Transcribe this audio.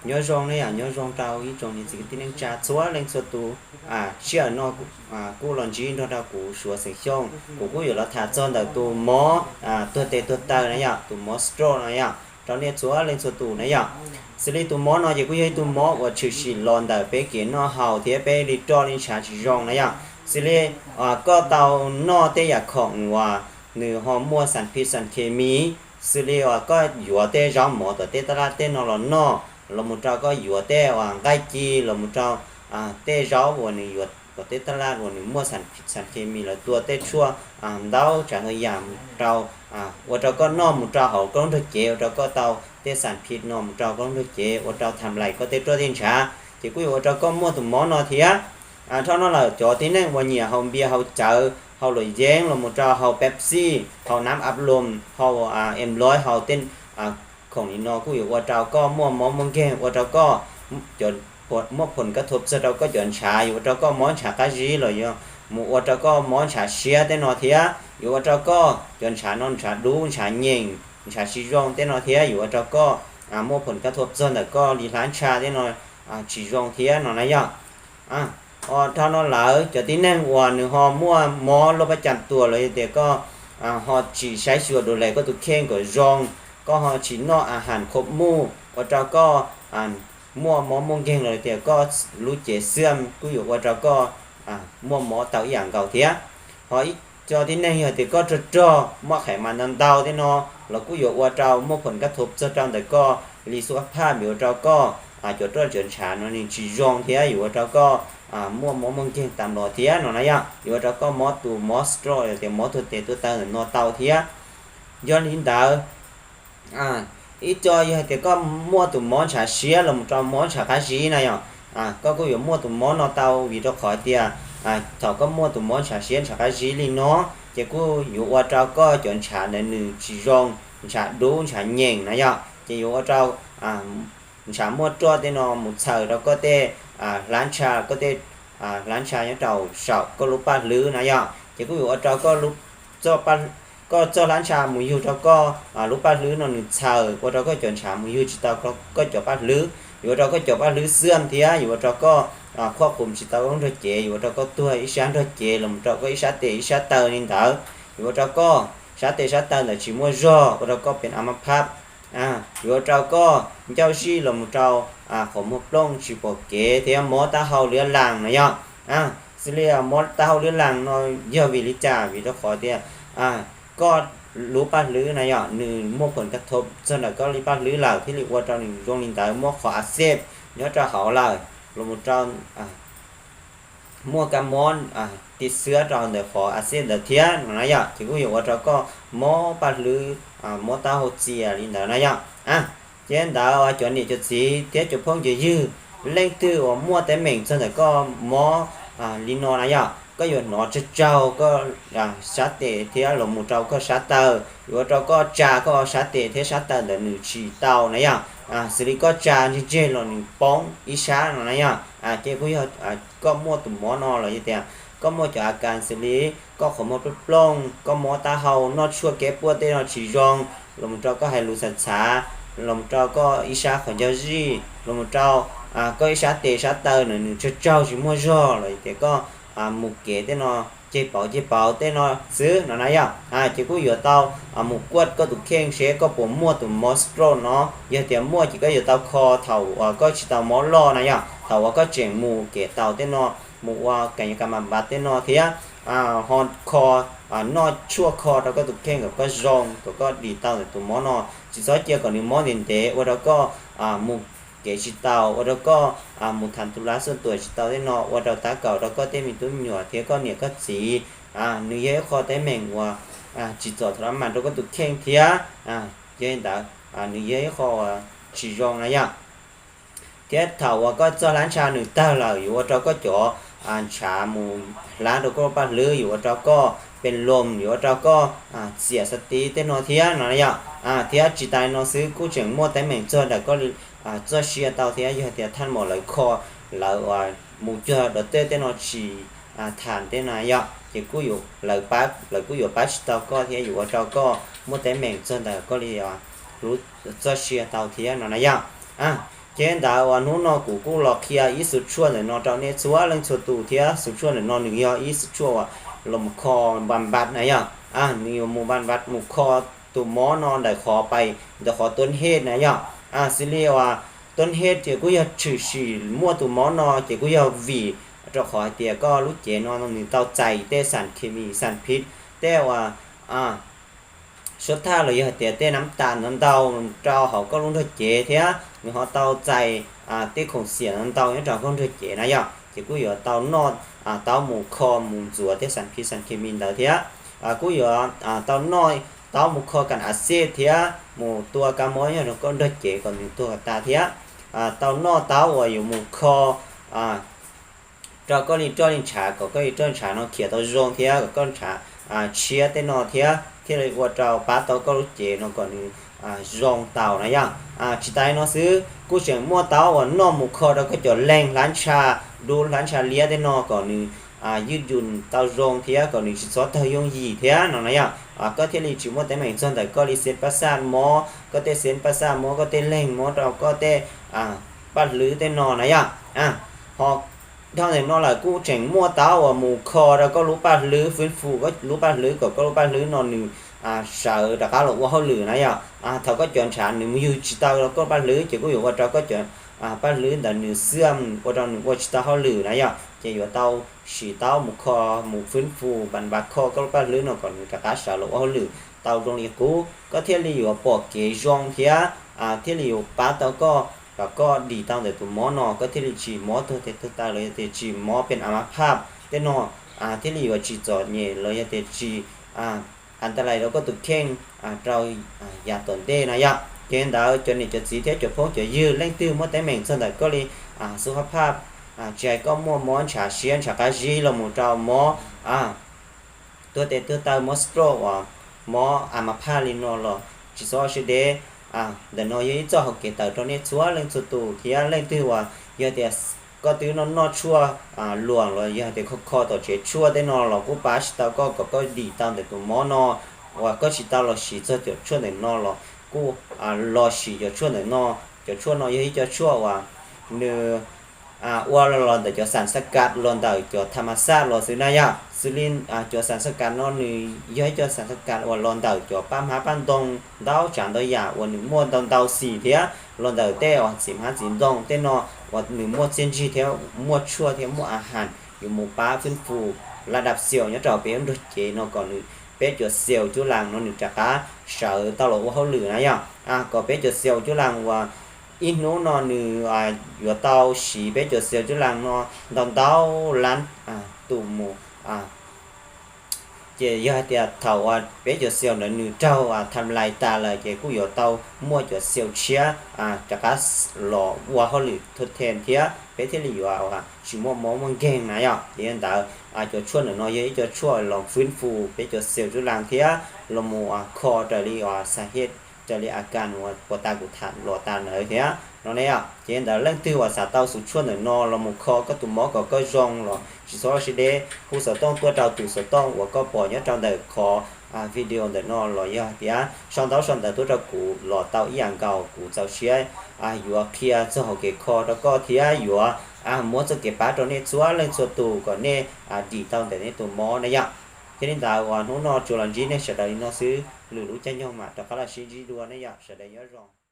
Nyob zoo ne yom, nyob zoo rau ib tsoom niam txiv kwv tij neej tsa txhua leej txhua tus. Sij hawm no kuj los ntsib nrog rau kuv Suav xeem Xyooj, kuv kuj yuav los tham txog ntawm tus mob tuag tes tuag taw na yom, tus mob stroke na yom, rau nej txhua leej txhua tus na yom. Xws li tus mob no ces kuj yog ib tug mob uas tshwm sim los ntawm peb kev noj haus thiab peb li roj li ntshav tsis zoo na yom. Xws li koj tau noj tej yam khoom uas nws ho muaj xas phij xas khes mis, xws li uas koj yuav tej zaub mov tom tej taj laj tej no los noj, los mus rau koj yuav tej uas nqaij ci, los mus rau tej zaub uas nws yuav tom tej taj laj uas nws muaj xas khes mis lawv tua tej tshuaj ntau tsav ntau yam mus rau, ua rau koj noj mus rau hauv koj lub nrog cev, ua rau koj tau tej xas phij no mus rau koj lub nrog cev, ua rau tham lais koj tej roj tej ntshav, ces kuj yuav ua rau koj muaj tus mob no thiab. Dhau no lawm cov tib neeg uas nyiam haus npias haus cawv, haus luam yeeb, los mus rau haus Pepsi, haus nam ab loos, haus em loib, haus tej khoom li no kuj yuav ua rau koj muaj mob muaj nkeeg, ua rau koj muaj phom kaj thuav txog rau koj cov ntshav, yuav ua rau koj mob ntshav qab zib los yog mus ua rau koj mob ntshav siab tej no thiab. Yuav ua rau koj cov ntshav no ntshav dub ntshav nyeem ntshav tsis zoo tej no thiab, yuav ua rau koj muaj phom kaj thuav txog ntawm koj li hlab ntsha tej no tsis zoo thiab no na yom. Dhau no lawm cov tib neeg uas nws ho muaj mob loj paj cam tuas los yog tias koj ho tsis saib xyuas du lem koj tus kheej kom zoo, koj ho tsis noj a has kho muj, ua rau koj muaj mob muaj nkeeg los yog tias koj lub cev xwam kuj yuav ua rau koj muaj mob tau ib yam nkaus thiab. Ho ib co tib neeg yog tias koj rog rog muaj qhais mas ntau ntau tej no los kuj yuav ua rau muaj phom kaj thuav txog rau ntawm koj li xub phaj, yuav ua rau koj cov roj cov ntshav no nws tsis zoo thiab yuav ua rau koj muaj mob muaj nkeeg tas los thiab no na yom. Yuav ua rau koj mob tus mob stroke los tias mob tuag tes tuag taw ntawm no tau thiab. Yog li ntawd, ib co yog hais tias koj muaj tus mob ntshav siab los mus rau mob ntshav qab zib na yom, koj kuj yuav muaj tus mob no tau vim rau qhov tias thaum koj muaj tus mob ntshav siab ntshav qab zib li no, ces kuj yuav ua rau koj cov ntshav ntawd nws tsis zoo, ntshav dub ntshav nyeem na yom, ces yuav ua rau ntshav muaj roj tej no mus txhaws rau koj tej hlab ntsha, koj tej hlab ntsha nyob rau saum koj lub paj hlwb na yom, ces kuj yuav ua rau koj txoj hlab ntsha mus yug rau koj lub paj hlwb no nws txhaws, ua rau koj cov ntshav mus yug tsis tau koj cov paj hlwb, yuav ua rau koj cov paj hlwb xwam thiab yuav ua rau koj qhuab qhus tsis tau koj lub nrog cev, yuav ua rau koj tuag ib sab nrog cev los mus rau koj ib sab tes ib sab taw li ntawd, yuav ua rau koj sab tes sab taw ntawd tsis muaj zog, ua rau koj pem a ma phab, yuav ua rau koj ncauj zij los mus rau qhov muag plooj tsis pom kev thiab mob taub hau liab laas na yom. Xws li mob taub hau liab laas no yog vim li cas? Vim rau qhov tias koj lub paj hlwb na yom, nws muaj phom kaj thuav txog ntawm koj li paj hlwb lawm thiaj li ua rau nws zoo li ntawd, muaj qhov a xej nyob rau hauv lawm, los mus rau muaj kab mob tiv xwab rau ntawm qhov a xej ntawd thiab no na yom, ces kuj yuav ua rau koj mob paj hlwb, mob taub hau txias li ntawd na yom. Ces ntawd cov niam cov txiv thiab cov phooj cov ywg, leej twg uas muaj teeb meem txog ntawm koj mob li no na yom, koj yuav hnov tsaug tsaug koj sab tes thiab los mus rau koj sab taw, yuav ua rau koj tsa koj sab tes thiab sab taw ntawd nws tsis tau na yom. Xws li koj tsa ntseg ntseg los nws poob ib sab no na yom, ces kuj yog koj muaj tus mob no los yog tias koj muaj cov a kas xws li koj qhov muag plooj plooj, koj mob taub hau, noj tshuaj kev puaj tej no tsis zoo, los mus rau koj hais lus txhav txhav, los mus rau koj ib sab qhov ncauj zij, los mus rau koj ib sab tes sab taw na nws tsaug tsaug tsis muaj zog los yog tias koj mus kev tej no ceg pauv ceg pauv tej no xwb no na yom, ces kuj yuav tau mus kuaj koj tus kheej seb koj puas muaj tus mob stroke no. Yog tias muaj ces koj yuav tau kho thaum uas koj tsis tau mob loj na yom, thaum uas koj tseem mus kev tau tej no, mus ua kas yas kas mas npav tej no thiab ho kho, noj tshuaj kho rau koj tus kheej kom koj zoo, kom koj dim tau ntawm tus mob no. Tsis txhob cia kom nws mob ntev ntev ua rau koj mus kev tsis tau, ua rau koj mus tham tus lab xuj tuam tsis tau tej no, ua rau tab kaum rau koj tej me tub me nyuam thiab koj niam koj txiv. Nws yog ib qho teeb meem uas tsis txom txom nyem rau koj tus kheej thiab. Yog li ntawd, nws yog ib qho uas tsis zoo na yom. Thiab thaum uas koj txoj hlab ntsha nws tawg lawm yuav ua rau koj cov ntshav mus hlab rau koj paj hlwb, yuav ua rau koj pes loos, yuav ua rau koj xiam xav tiv tej no thiab no na yom. Thiab tsis tas li no xwb, kuj tseem muaj teeb meem txog ntawm koj txoj sia tau thiab. Yog tias thaj maum lawv kho, lawv mus cuag dov tej tej no tsis tham tej no yom, ces kuj yuav, lawv pab, lawv kuj yuav pab tsis tau koj thiab yuav ua rau koj muaj teeb meem txog ntawm koj li lub txoj sia tau thiab no na yom. Ces ntawd uas hnub no kuv kuj los qhia ib xu tshuaj ntawm no rau nej txhua leej txhua tus thiab. Xu tshuaj ntawm no nws yog ib xu tshuaj uas los mus kho npas npas na yom. Nws yuav mus npas npas mus kho tus mob no ntawm qhov pais ntawm qhov tuab hej na yom. Xws li uas tuab hej ces kuj yog tshwm sim muaj tus mob no ces kuj yog vim rau qhov hais tias koj lub cev no nws tau txais tej xas khes mis xas phiv, tej uas suab thaj los yog hais tias tej nab tas ntau ntau rau hauv koj lub nrog cev thiab nws ho tau txais tej khoom xiam ntau ntau nyob rau koj nrog cev na yom. Ces kuj yuav tau noj tau mus kho mus ntxuav tej xas phiv xas khes mis ntawd thiab. Kuj yuav tau noj tau mus kho kas a xej thiab mus tua kab mob nyob rau koj nrog cev kom nws tuag tas thiab. Tau noj tau uas yuav mus kho rau koj li roj li ntshav kom koj li roj ntshav no khiav tau zoo thiab kom koj ntshav tshiab tej no thiab thiaj li ua rau pab tau koj lub cev no kom nws zoo tau na yom. Tsis tas li no xwb kuj tseem muaj tau uas noj mus kho rau koj cov leeg hlab ntsha dub hlab ntsha liab tej no kom nws ywj yus tau zoo thiab kom nws tsis txhob tawg yooj yim thiab no na yom. Koj thiaj li tsis muaj teeb meem txog ntawm koj li xeeb pab xaj mob, koj tej xeeb pab xaj mob, koj tej leeg mob rau koj tej paj hlwb tej no na yom. Ho dhau ntawm no lawm kuj tseem muaj tau uas mus kho rau koj lub paj hlwb, fwb fus koj lub paj hlwb kom koj lub paj hlwb no nws sawv rov qab los ua hauj lwm na yom. Thaum koj cov ntshav nws mus yug tsis tau koj paj hlwb ces kuj yuav ua rau koj cov paj hlwb ntawd nws xiam ua rau nws ua tsis tau hauj lwm na yom. Ces yuav tau siv tau mus kho mus fwb fus npas npas kho koj lub paj hlwb no kom nws rov qab sawv los ua hauj lwm tau zoo li qub, koj thiaj li yuav pom kev zoo thiab thiaj li yuav pab tau koj kom koj dim tau ntawm tus mob no, koj thiaj li tsis mob tuag tes tuag taw los yog tias tsis mob pes a ma phaj tej no, thiaj li yuav tsis txom nyem los yog tias tsis antalais rau koj tus kheej rau yav tom ntej na yom. Ces ntawd cov niam cov txiv thiab cov phooj cov ywg leej twg muaj teeb meem txog ntawm koj li xu hab phaj, tsis hais koj muaj mob ntshav siab ntshav qab zib los mus rau mob tuag tes tuag taw, mob stroke uas mob a ma phaj li no los tsis txhob sib deb. Ntawm no yog ib txoj hau kev tawm rau nej txhua leej txhua tus thiab leej twg uas yog tias koj twb noj noj tshuaj luam los yog tias kho kho tom tsev tshuaj tej no los kuj pab tsis tau koj kom koj dim tau ntawm tus mob no, uas koj tsis tau los siv txog cov tshuaj ntawm no los kuj los siv cov tshuaj ntawm no. Cov tshuaj no yog ib co tshuaj uas nws ua los ntawm cov xas xab kas los ntawm cov tham mas xaj los xwb na yom. Xws li cov xas xab kas no nws yog ib co xas xab kas uas los ntawm cov paj hmab paj ntoo ntau tsav ntau yam uas nws muaj ntau ntau xim thiab los ntawm tej uas txiv hmab txiv ntoo tej no uas nws muaj txiaj ntsig thiab muaj tshuaj thiab muaj a has yuav mus pab fwb fus la dab xeus nyob rau peb lub nrog cev no kom nws peb cov xeus cuab laas no nws rov qab sawv tau los ua hauj lwm na yom. Kom peb cov xeus cuab laas uas ib hnub no nws yuav tau siv peb cov xeus cuab laas no ntau ntau lab tus mus ces yog hais tias thaum uas peb cov xeus ntawd nws raug tham lais tas lawm ces kuj yuav tau muaj cov xeus tshiab rov qab los ua hauj lwm thub then thiab peb thiaj li yuav tsis muaj mob muaj nkeeg na yom. Ces yog ntawd cov tshuaj ntawm no yog ib co tshuaj los fwb fus peb cov xeus cuab laas thiab los mus kho raws li uas xas hej raws li a kas uas puag ta kuv tham los tas ntawd thiab no ne yom. Ces yog ntawd leej twg uas xav tau xu tshuaj ntawm no los mus kho koj tus mob kom koj zoo los tsis txhob sib deb, hu xov tooj tuaj rau tus xov tooj uas koj pom nyob rau ntawm qhov video ntawm no los yog tias sau ntaub sau ntawv tuaj rau kuv los tau ib yam nkaus. Kuv txaus siab yuav qhia txog hauv kev kho rau koj thiab yuav muab txoj kev pab rau nej txhua leej txhua tus kom nej dim tau ntawm nej tus mob na yom. Thiaj li ntawd uas hnub no tsuas los ntsib nej sawv daws li no xwb, lwm lub caij nyoog mam rov qab los sib ntsib dua ne yom. Sawv daws nyob zoo.